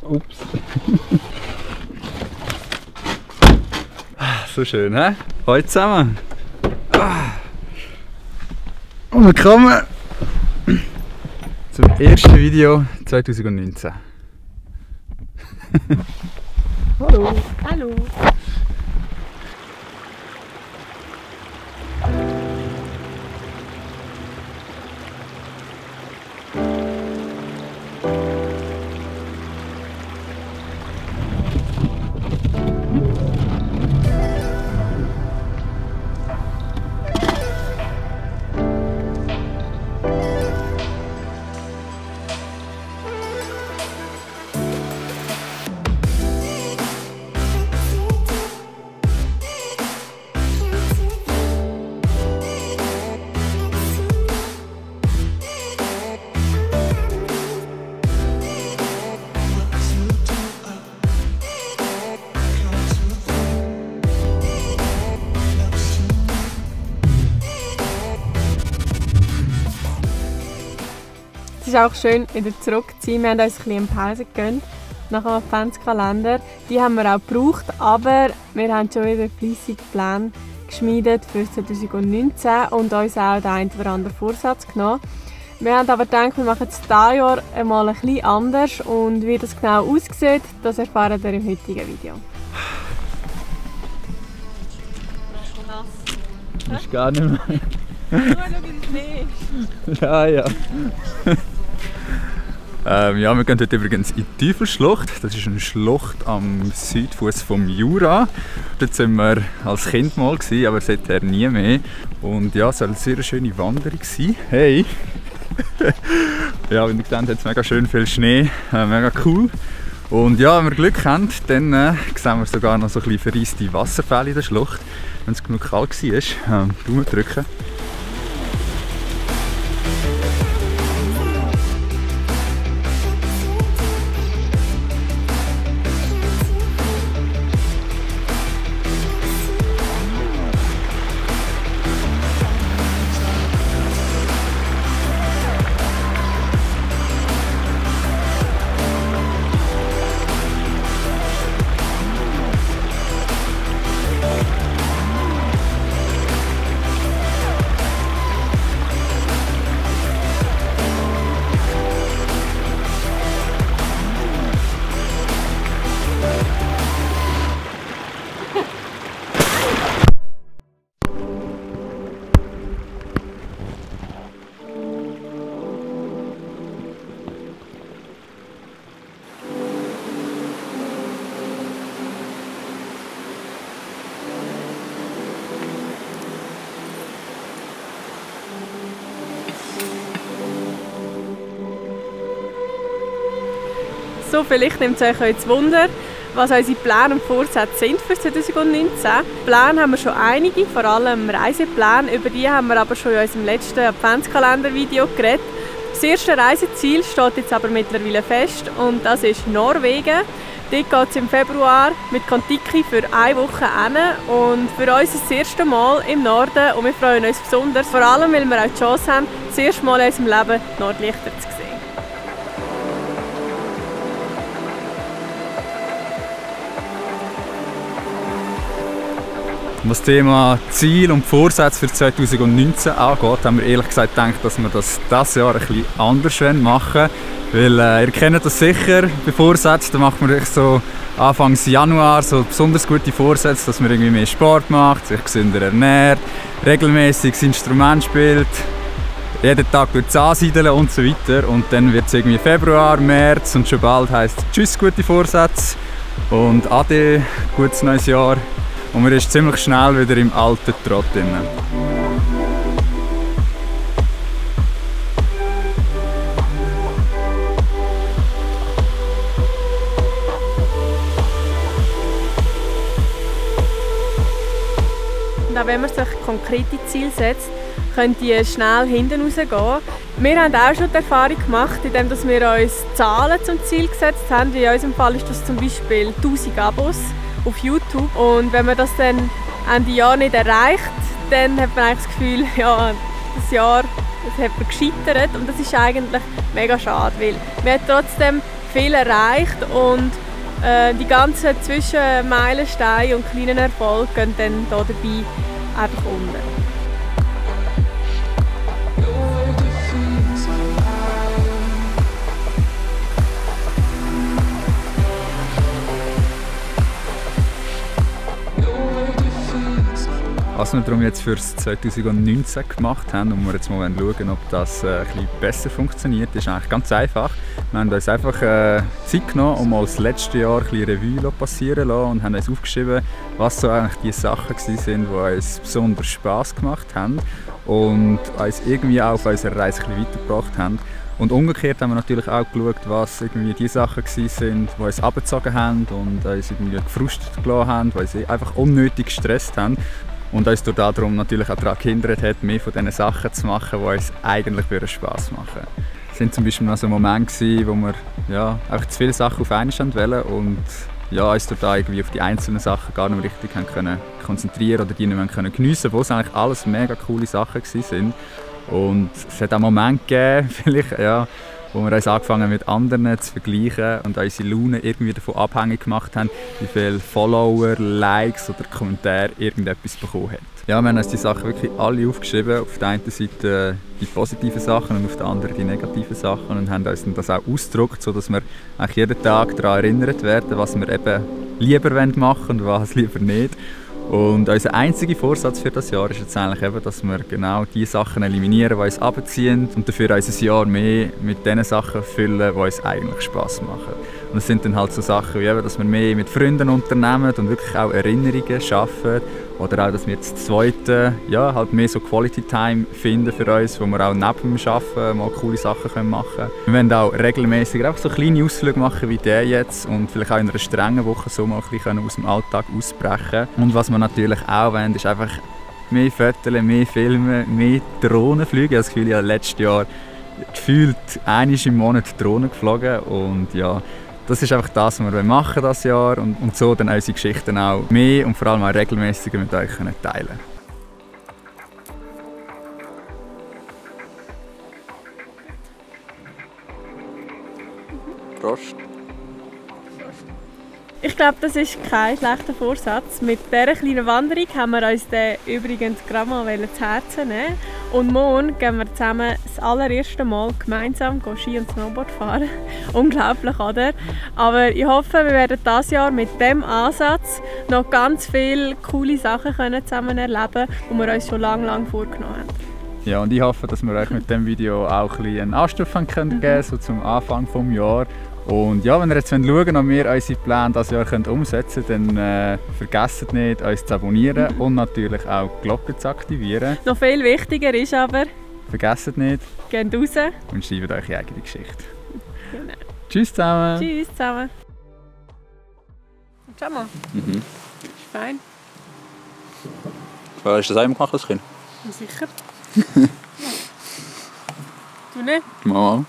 Ups. So schön, hä? Hallo zusammen. Und willkommen zum ersten Video 2019. Hallo. Hallo. Es ist auch schön, wieder zurück zu sein. Wir haben uns ein bisschen Pause gegönnt nach dem Adventskalender. Die haben wir auch gebraucht, aber wir haben schon wieder fleissig Pläne geschmiedet für 2019 und uns auch den einen oder anderen Vorsatz genommen. Wir haben aber gedacht, wir machen es dieses Jahr einmal ein bisschen anders und wie das genau aussieht, das erfahren wir im heutigen Video. Das ist gar nicht mehr. Schau, wie es ist. Ja, ja. Ja, wir gehen heute übrigens in die Teufelsschlucht. Das ist eine Schlucht am Südfuss vom Jura. Dort waren wir als Kind mal, aber seither nie mehr. Und ja, es soll eine sehr schöne Wanderung sein. Hey! Ja, wie ihr seht, hat es mega schön viel Schnee. Mega cool. Und ja, wenn wir Glück haben, dann sehen wir sogar noch so ein bisschen verreiste Wasserfälle in der Schlucht. Wenn es genug kalt war, Daumen drücken. So, vielleicht nimmt es euch jetzt Wunder, was unsere Pläne und Vorsätze sind für 2019. Pläne haben wir schon einige, vor allem Reisepläne. Über die haben wir aber schon in unserem letzten Adventskalender-Video geredet. Das erste Reiseziel steht jetzt aber mittlerweile fest und das ist Norwegen. Dort geht es im Februar mit Kon-Tiki für eine Woche hin und für uns ist das erste Mal im Norden und wir freuen uns besonders, vor allem weil wir auch die Chance haben, das erste Mal in unserem Leben die Nordlichter zu sehen. Was das Thema Ziel und Vorsätze für 2019 angeht, haben wir ehrlich gesagt gedacht, dass wir das dieses Jahr ein bisschen anders machen wollen. Weil ihr kennt das sicher, bei Vorsätzen, da macht man so Anfang Januar so besonders gute Vorsätze, dass man irgendwie mehr Sport macht, sich gesünder ernährt, regelmäßig das Instrument spielt, jeden Tag ansiedeln und so weiter. Und dann wird es irgendwie Februar, März und schon bald heisst es Tschüss, gute Vorsätze und Ade, gutes neues Jahr. Und man ist ziemlich schnell wieder im alten Trott drin. Und auch wenn man sich konkrete Ziele setzt, können die schnell hinten rausgehen. Wir haben auch schon die Erfahrung gemacht, indem wir uns Zahlen zum Ziel gesetzt haben. In unserem Fall ist das zum Beispiel 1000 Abos auf YouTube. Und wenn man das dann Ende Jahr nicht erreicht, dann hat man eigentlich das Gefühl, ja, das Jahr das hat man gescheitert. Und das ist eigentlich mega schade, weil man hat trotzdem viel erreicht und die ganzen Zwischenmeilensteine und kleinen Erfolge gehen dann hier dabei einfach unter. Was wir darum jetzt für 2019 gemacht haben und wir jetzt mal schauen, ob das ein bisschen besser funktioniert, ist eigentlich ganz einfach. Wir haben uns einfach Zeit genommen, um mal das letzte Jahr ein bisschen Revue passieren zu lassen und haben uns aufgeschrieben, was so eigentlich die Sachen waren, die uns besonders Spass gemacht haben und uns irgendwie auch auf unserer Reise ein bisschen weitergebracht haben. Und umgekehrt haben wir natürlich auch geschaut, was irgendwie die Sachen waren, die uns abgezogen haben und uns irgendwie gefrustet gelassen haben, die uns einfach unnötig gestresst haben. Und uns darum natürlich auch daran gehindert hat, mehr von diesen Sachen zu machen, die uns eigentlich Spass machen. Es waren zum Beispiel noch so Momente, wo wir ja, einfach zu viele Sachen auf einmal wollten und ja, uns da irgendwie auf die einzelnen Sachen gar nicht richtig können konzentrieren oder die nicht mehr geniessen können, obwohl es eigentlich alles mega coole Sachen waren. Und es hat auch Momente gegeben, vielleicht, ja, wo wir uns angefangen mit anderen zu vergleichen und unsere Laune irgendwie davon abhängig gemacht haben, wie viele Follower, Likes oder Kommentare irgendetwas bekommen hat. Ja, wir haben uns die Sachen wirklich alle aufgeschrieben. Auf der einen Seite die positiven Sachen und auf der anderen die negativen Sachen und haben uns das auch ausgedruckt, sodass wir eigentlich jeden Tag daran erinnert werden, was wir eben lieber machen wollen und was lieber nicht. Und unser einziger Vorsatz für das Jahr ist jetzt eigentlich eben, dass wir genau die Sachen eliminieren, die uns abziehen und dafür unser Jahr mehr mit den Sachen füllen, die uns eigentlich Spass machen. Und das sind dann halt so Sachen wie eben, dass wir mehr mit Freunden unternehmen und wirklich auch Erinnerungen schaffen. Oder auch, dass wir jetzt zweite, ja, halt mehr so Quality Time finden für uns, wo wir auch neben dem Arbeiten mal coole Sachen machen können. Wir wollen auch regelmäßig auch so kleine Ausflüge machen wie der jetzt und vielleicht auch in einer strengen Woche so mal ein bisschen aus dem Alltag ausbrechen. Und was wir natürlich auch wollen, ist einfach mehr Fotos, mehr Filme, mehr Drohnenflüge. Ich habe das Gefühl, ich habe letztes Jahr gefühlt einmal im Monat Drohnen geflogen und ja, das ist einfach das, was wir machen dieses Jahr und so dann unsere Geschichten auch mehr und vor allem auch regelmäßiger mit euch teilen. Prost! Ich glaube, das ist kein schlechter Vorsatz. Mit dieser kleinen Wanderung haben wir uns den übrigens gerade mal zu Herzen nehmen. Und morgen gehen wir zusammen das allererste Mal gemeinsam Ski und Snowboard fahren. Unglaublich, oder? Aber ich hoffe, wir werden dieses Jahr mit diesem Ansatz noch ganz viele coole Sachen zusammen erleben, die wir uns schon lange vorgenommen haben. Ja, und ich hoffe, dass wir euch mit diesem Video auch ein bisschen einen Anstoß geben können, so zum Anfang des Jahres. Und ja, wenn ihr jetzt schauen wollt, ob wir unsere Pläne dieses Jahr umsetzen können, dann vergesst nicht, uns zu abonnieren und natürlich auch die Glocke zu aktivieren. Noch viel wichtiger ist aber, vergesst nicht, geht raus und schreibt eure eigene Geschichte. Genau. Tschüss zusammen! Tschüss zusammen! Schau mal. Mhm. Ist fein. Hast du das einmal gemacht als Kind? Sicher. Du nicht? Mal.